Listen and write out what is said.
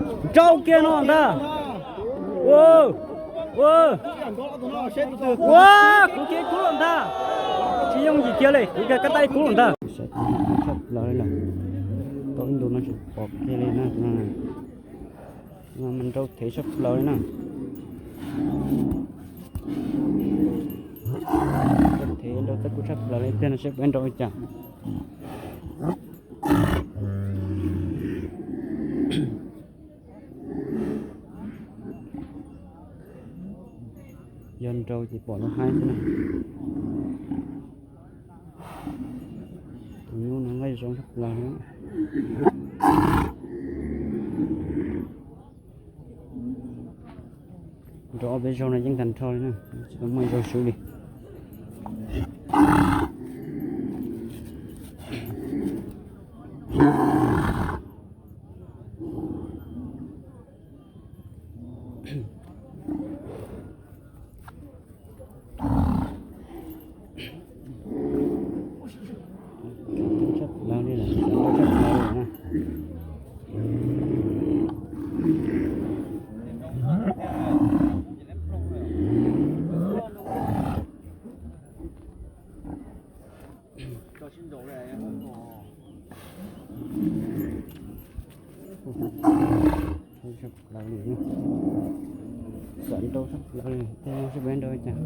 Nrau kiag no ntag. Ua, ua, ua, kuv kiag kub lawm ntag. Tsis yooj yim kiag li, kuv kiag kab tais kub lawm ntag. Sab tshaj plaws li lawm. Tau ib ntu no tsis pom kiag li na. No mas nrau thev tshaj plaws li na. Nrau thev nrau tab kuj tshaj plaws li tiag no seb puas nrau li cas. Yog nrau ces pom lub haib xwb na. Tus nyuj no nqaij zoo tshaj plaws li. Nrau ob peb zaug no yeej tag nrho li na, tsis tau muaj zaug swb li. Tshaj plaws li lawm, tshaj plaws li na. Tshaj plaws li, xav nrau tshaj plaws li, tej no seb puas nrau li cas.